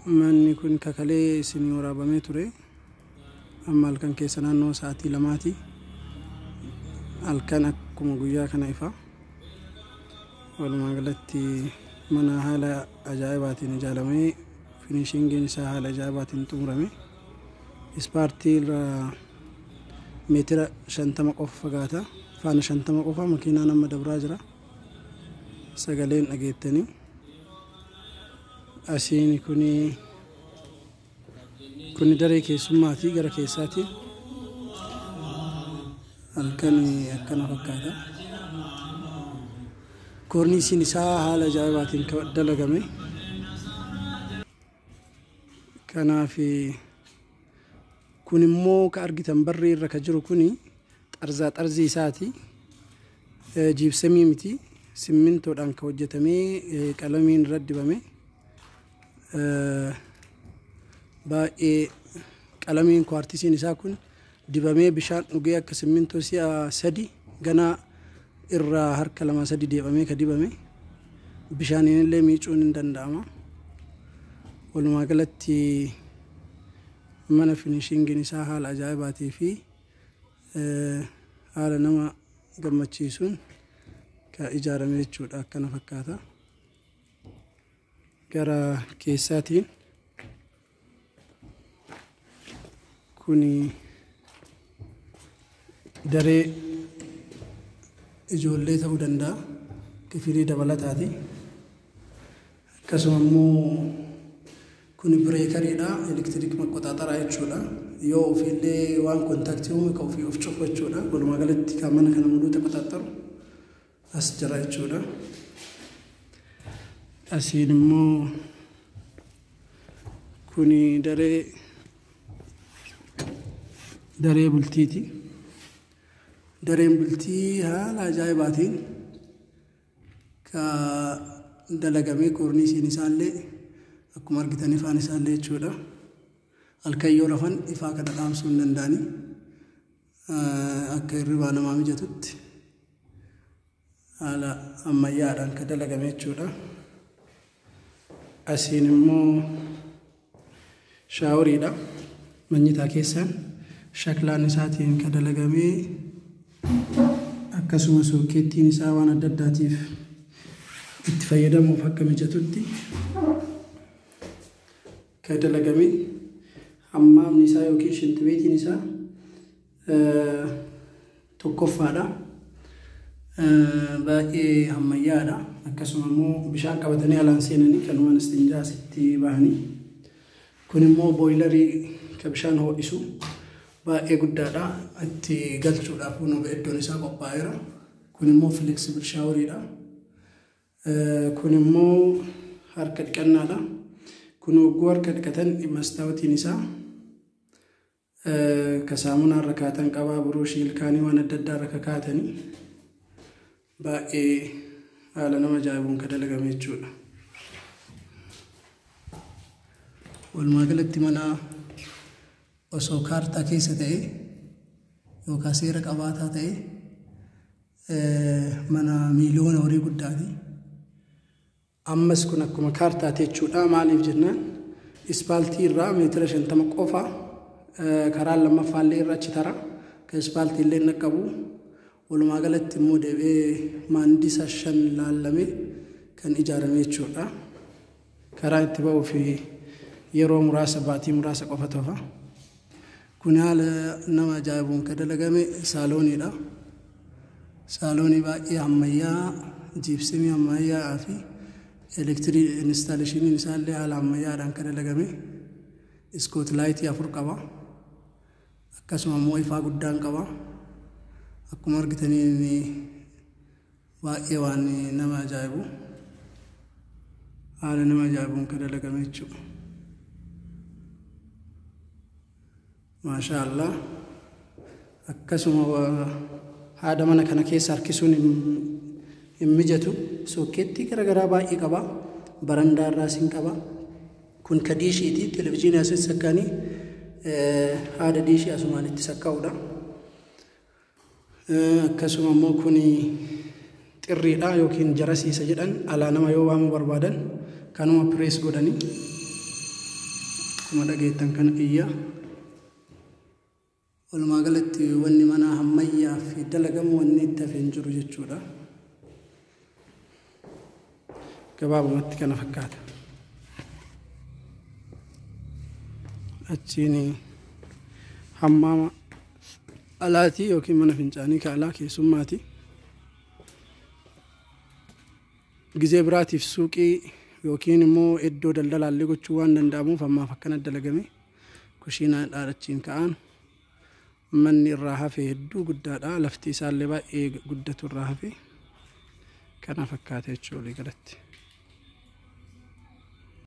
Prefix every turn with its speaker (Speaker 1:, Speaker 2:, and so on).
Speaker 1: Manni kun kakalee isinii waraabamee ture. Amma halkan keessa naannoo sa'aatii 2ti. Halkan akkuma guyyaa kana ifa. Walumaa galatti mana haala ajaa'ibaatiin ijaaramee finishingiin isaa haala ajaa'ibaatiin xumurame. Ispaartii irraa meetira 50 qofa fagaata. Faana 50 qofa makiinaan amma dabraa jira. Sagaleen dhageettanii. Asiin kuni daree keessummaati gara keessaati. Halkan akkana fakkaata. Koorniisiin isaa haala ajaa'ibaatiin dalagame. Kanaaf kun immoo ka argitan barri irra ka jiru kuni xarzaa xarzii isaati. Jiibsamii miti. Simmintoodhaan ka hojjetamee qalamiin irra dibame. Baay'ee qalamiin kuwaartisiin isaa kun dibamee bishaan dhugee akka simmintoo si'a 3 ganaa irraa harka 2 3 deebamee ka dibame. Bishaaniin illee miicuun hin danda'ama. Walumaa galatti mana finishingiin isaa haala ajaa'ibaatii fi haala nama gammachiisuun ka ijaarame jechuudha. Akkana fakkaata. Gara keessaatiin kuni daree ijoollee ta'uu danda'a. Kifilii dabalataati. Akkasuma immoo kuni bireekariidha. Elektiriik maqqoxaaxaraa jechuudha. Yoo ofiillee waan kontaaktii uume ka ofii of cufu jechuudha. Walumaa galatti kan mana kana muluu taqoxaaxaru as jira jechuudha. Asiin immoo kuni daree bultiiti. Dareen bultii haala ajaa'ibaatiin ka dalagamee koorniisiin isaallee akkuma argitan ifaan isaallee jechuudha. Halkan yoo rafan ifaa kana dhaamsuu hin danda'ani. Akka hirribaa namaa mijatutti haala ammayyaadhaan ka dalagame jechuudha. Asiin immoo shaaworiidha. Manyitaa keessaan shaklaan isaatiin ka dalagamee akkasuma sookkeettiin isaa waan adda addaatiif itti fayyadamuuf akka mijatutti ka dalagame. Hammaamni isaa yookiin shintibeetiin isaa tokkoffaadha. Baay'ee ammayyaadha. Akkasuma immoo bishaan qabatanii alaan seenanii kanumaan istinjaa asitti bahanii. Kun immoo booyilarii ka bishaan ho'isu baay'ee guddaadha. Itti galchuudhaaf kunoo iddoon isaa qophaa'eera. Kun immoo flexible shaaworiidha. Kun immoo harka dhiqannaadha. Kun hogguu harka dhiqatan mastaawotiin isaa ka saamunaa irra kaatan qabaa, buruushii ilkaanii waan adda addaa irra kaatanii baay'ee haala nama ajaa'ibuun ka dalagame jechuudha. Walumaa galatti mana osoo kaartaa keessa ta'e yookaan seera qabaataa ta'e mana miiliyoona horii guddaati. Ammas kun akkuma kaartaati jechuudha. Maaliif jennaan ispaaltii irraa meetira 50 qofa karaan lammaffaallee irra achi tara. Kan ispaaltii illee hin qabu. Walumaa galatti immoo deebi'ee maandisa 5 laallamee kan ijaarame jechuudha. Karaa itti ba'uu fi yeroo muraasa baatii muraasa qofa tofa. Kun haala nama ajaa'ibuun kan dalagame saalooniidha. Saaloonii baay'ee ammayyaa, jiibsimii ammayyaa fi elektirii instaaleeshiniin isaallee haala ammayyaadhaan kan dalagame. Iskootlaayitii 4 qaba. Akkasuma immoo ifaa guddaan qaba. Akkuma argitaniin baay'ee waan nama ajaa'ibu. Haala nama ajaa'ibuun kan dalagame jechuudha. Maashaa Allah. Akkasuma haadha mana kana keessa harkisuun hin mijatu. Sookkeettii garaagaraa baay'ee qaba. Barandaa irraas hin qaba. Kun ka diishiiti. Televizyiinii asitti sakkaanii haadha diishii asumaan itti sakkaa'udha. Akkasuma immoo kun xirriidha yookiin jarasiisa jedhan alaa nama yoo waamuu barbaadan kanuma pirees godhanii. Akkuma dhageettan kana iyya. Walumaa galatti wanni mana ammayyaa fi dalagamu wanni itti hafe hin jiru jechuudha. Gabaabumatti kana fakkaata. Achiin hammaama alaatii yookiin mana fincaanii ka alaa keessummaati. Gizee biraatiif suuqii yookiin immoo iddoo daldalaallee gochuu waan danda'amuuf ammaaf akkana dalagame. Kushiinaadhaan achiin ka'an manni irraa hafe hedduu guddaadha. Lafti isaallee baay'ee guddatu irraa hafe. Kana fakkaata jechuudha walii galatti.